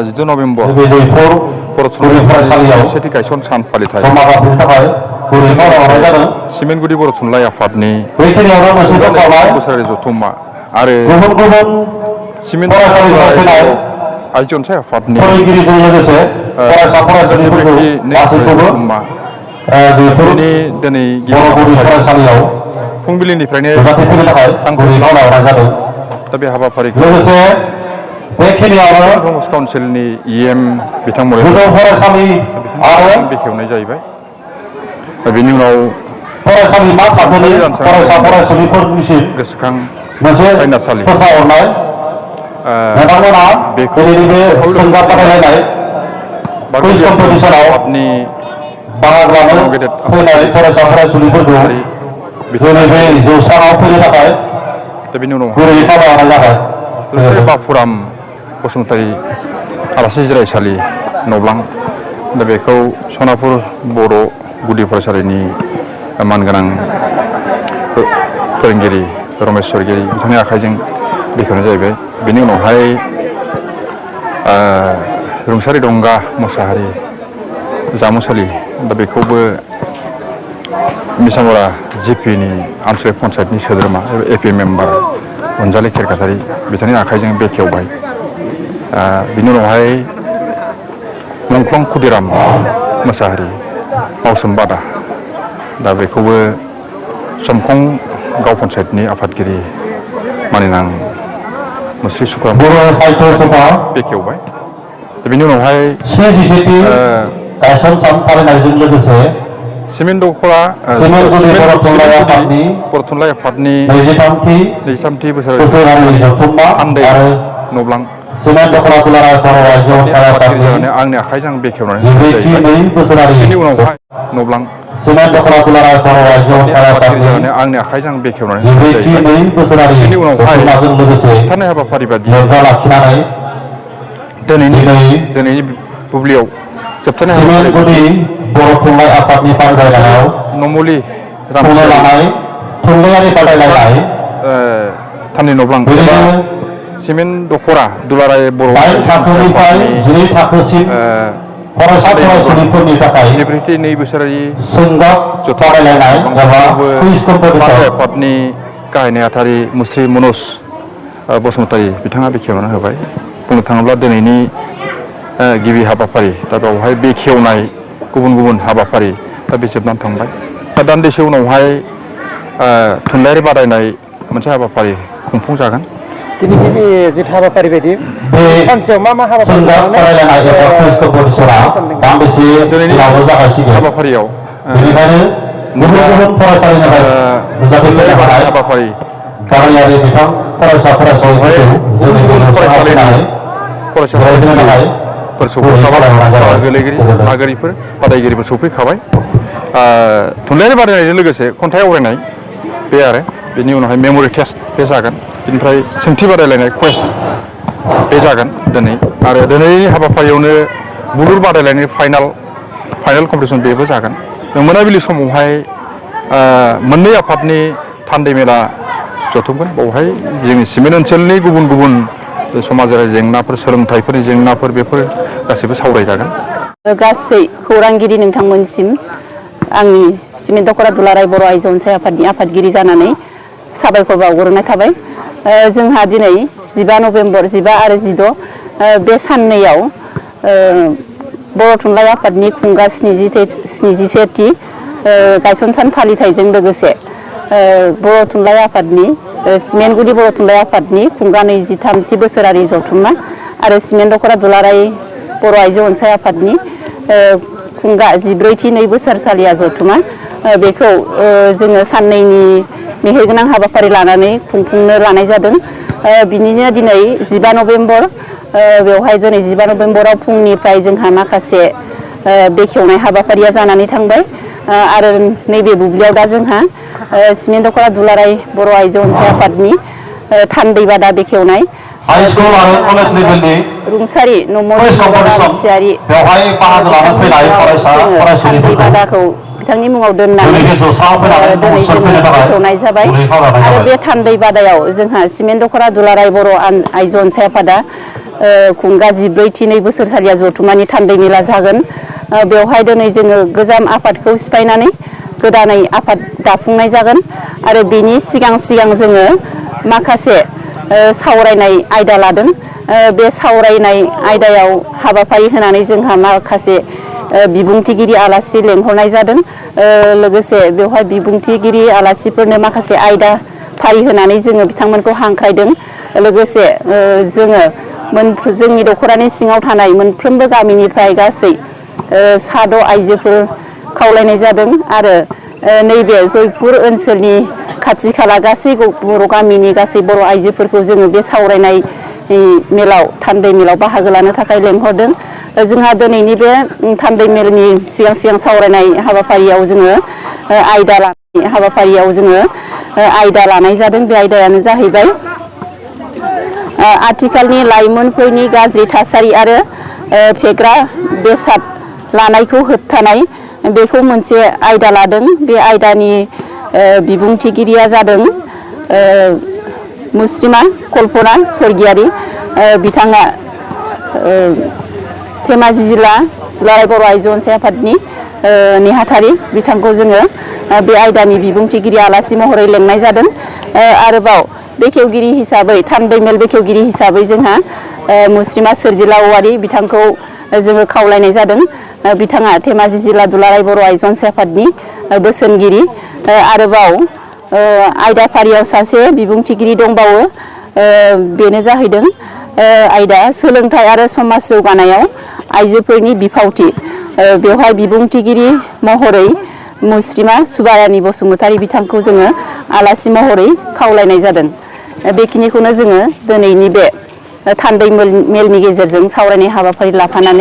जिद' नभेम्बर बर' थुनलाइ सेथि गायसन सान फालिथाय सिमेन्टगुदि बर' थुनलाइ आफादनि बोसोरारि जथुम्मा आरो सिमेन्ट आइजो अनसाय आफादनि जथुम्मा बेनि दिनै फुंबिलिनिफ्रायनो दा बे हाबाफारिखौ प्रमस काउन्सिलनि इएम बिथांमोन बेखेवनाय जाहैबाय। बेनि उनाव गोसोखां सायनासालि बेखौ बेनि उनाव बाफुराम बसुमतारी आलासि जिरायसालि नब्लां दा बेखौ सनापुर बर' गुदि फरायसालिनि मानगोनां फोरोंगिरि रमेश सरगिरि बिथांनि आखाइजों बेखेवनाय जाहैबाय। बेनि उनावहाय रुंसारि दंगा मोसाहारि जामुसालि दा बेखौबो मिसामरा जिपिनि आनसलिक पन्सायतनि सोद्रोमा एपि मेम्बार अनजालि खेरखासारि बिथांनि आखाइजों बेखेवबाय। बिनि उनावहाय मुंख्लं खुदिराम मोसाहारि मावसोम बादा दा बेखौबो समखं गाव पन्सायतनि आफादगिरि मानिनां मुस्रि सुक्राम बेखेवबाय। बेनि उनावहाय सिमेन्ट दख'रा बर' थुनलाइ आफादनि 23थि बोसोरारि आन्दै नब्लां आंनि आखाइजों बेखेवनानै बेनि उनावहाय नब्लां आंनि आखाइजों बेखेवनानै बेनि उनावहाय होबथानाय हाबाफारि बायदियै दिनैनि बुब्लियाव जोबथानाय हाबाफारि बर' थुनलाइ आफादनि बादायलायनायाव नमलि थुनलाइयारि बादायलायनाय थान्दै नब्लां सिमेन्ट दख'रा दुलाराय बर' थाखोनिफ्राय 12 थाखोसिम फरायसाफोरनि थाखाय 2 बोसोरारि बादायलायनाय आफादनि गाहाय नेहाथारि मुस्रि मनज बसुमतारी बिथाङा बेखेवनानै होबाय। बुंनो थाङोब्ला दिनैनि गिबि हाबाफारि दा बेवहाय बेखेवनाय गुबुन गुबुन हाबाफारि दा बे जोबनानै थांबाय। दा दान्दिसे उनावहाय थुनलाइयारि बादायनाय मोनसे हाबाफारि खुंफुंजागोन। दिनैनि बे जिथु हाबाफारि बायदि सानसेयाव मा हाबाफारि दिनैनि हाबाफारियाव हाबाफारि नागिरिफोर बादायगिरिफोर सफैखाबाय। थुनलाइयारि बादायनायजों लोगोसे खन्थाइ आवरायनाय बे आरो बेनि उनावहाय मेम'रि टेस्ट बे जागोन। बिनिफ्राय सोंथि बादायलायनाय कुइज बे जागोन दिनै आरो दिनैनि हाबाफारियावनो बुलुर बादायलायनाय फाइनाल कम्पिटिसन बेबो जागोन। मोनाबिलि समावहाय मोननै आफादनि थान्दै मेला जथुमगोन। बेवहाय जोंनि सिमेन्ट ओनसोलनि गुबुन गुबुन समाजारि जेंनाफोर सोलोंथाइफोरनि जेंनाफोर बेफोर गासैबो सावरायजागोन। गासै खौरांगिरि नोंथांमोनसिम आंनि सिमेन्ट दख'रा दुलाराय बर' आइजो अनसाय आफादनि आफादगिरि जानानै साबायखर बावहरनाय थाबाय। जोंहा दिनै 15 नभेम्बर 15 आरो 16 बे साननैयाव बर' थुनलाइ आफादनि खुंगा 77थि गायसन सान फालिथायजों लोगोसे बर' थुनलाइ आफादनि सिमेन्टगुदि बर' थुनलाइ आफादनि खुंगा 23थि बोसोरारि जथुम्मा आरो सिमेन्ट दख'रा दुलाराय बर' आइजो अनसाय आफादनि खुंगा 14थि 2 बोसोरसालिया जथुम्मा बेखौ जोङो साननैनि मेहेरगोनां हाबाफारि लानानै खुंफुंनो लानाय जादों। बिनिनो दिनै 15 नभेम्बर बेवहाय दिनै 15 नभेम्बराव फुंनिफ्राय जोंहा माखासे बेखेवनाय हाबाफारिया जानानै थांबाय आरो नैबे बुब्लियाव दा जोंहा सिमेन्ट दख'रा दुलाराय बर' आइजो अनसाय आफादनि थान्दै बादा बेखेवनाय हाइस्कुल आरो कलेज लेभेलनि रुंसारि नमलि बेवहाय बाहागो लानो फैनाय फरायसा फरायसुलिफोरखौ बादाखौ बिथांनि मुङाव दोननानै जोंनि गोसोआव साव फैनानै दिनै जोङो बेखेवनाय जाबाय आरो बे थान्दै बादायाव जोंहा सिमेन्ट दख'रा दुलाराय बर' आइजो अनसाय आफादा खुंगा 14 बोसोरसालिया जथुमानि थान्दै मेला जागोन। बेवहाय दिनै जोङो गोजाम आफादखौ सिफायनानै गोदानै आफाद दाफुंनाय जागोन आरो बिनि सिगां जोङो माखासे सावरायनाय आयदा लादों। बे सावरायनाय आयदायाव हाबाफारि होनानै जोंहा माखासे बिबुंथिगिरि आलासि लेंहरनाय जादों। लोगोसे बेवहाय बिबुंथिगिरि आलासिफोरनो माखासे आयदा फारि होनानै जोङो बिथांमोनखौ हांख्रायदों। लोगोसे जोङो जोंनि दख'रानि सिङाव थानाय मोनफ्रोमबो गामिनिफ्राय गासै 6 आइजोफोर खावलायनाय जादों आरो नैबे जयपुर ओनसोलनि खाथि खाला गासै बर' गामिनि गासै बर' आइजोफोरखौ जोङो बे सावरायनाय मेलाव थान्दै मेलाव बाहागो लानो थाखाय लेंहरदों। जोंहा दिनैनि बे थान्दै मेलनि सिगां सावरायनाय हाबाफारियाव जोङो आयदा लानाय जादों। बे आयदायानो जाहैबाय आथिखालनि लाइमोनफोरनि गाज्रि थासारि आरो फेग्रा बेसाद लानायखौ होबथानाय, बेखौ मोनसे आयदा लादों। बे आयदानि बिबुंथिगिरिया जादों मुस्रिमा कल्पना स्वर्गियारि। बिथाङा धेमाजि जिल्ला दुलाराय बर' आइजो अनसाय आफादनि नेहाथारि। बिथांखौ जोङो बे आयदानि बिबुंथिगिरि आलासि महरै लेंनाय जादों। आरोबाव बेखेवगिरि हिसाबै थान्दै मेल बेखेवगिरि हिसाबै जोंहा मुस्रिमा सोरजिला औवारि बिथांखौ जोङो खावलायनाय जादों। बिथाङा धेमाजि जिल्ला दुलाराय बर' आइजो अनसाय आफादनि बोसोनगिरि। आरोबाव आयदाफारियाव सासे बिबुंथिगिरि दंबावो। बेनो जाहैदों आयदा सोलोंथाइ आरो समाज जौगानायाव आइजोफोरनि बिफावथि। बेवहाय बिबुंथिगिरि महरै मुस्रिमा सुबारानि बसुमतारी बिथांखौ जोङो आलासि महरै खावलायनाय जादों। बेखिनिखौनो जोङो दिनैनि बे थान्दै मेलनि गेजेरजों सावरायनाय हाबाफारि लाफानानै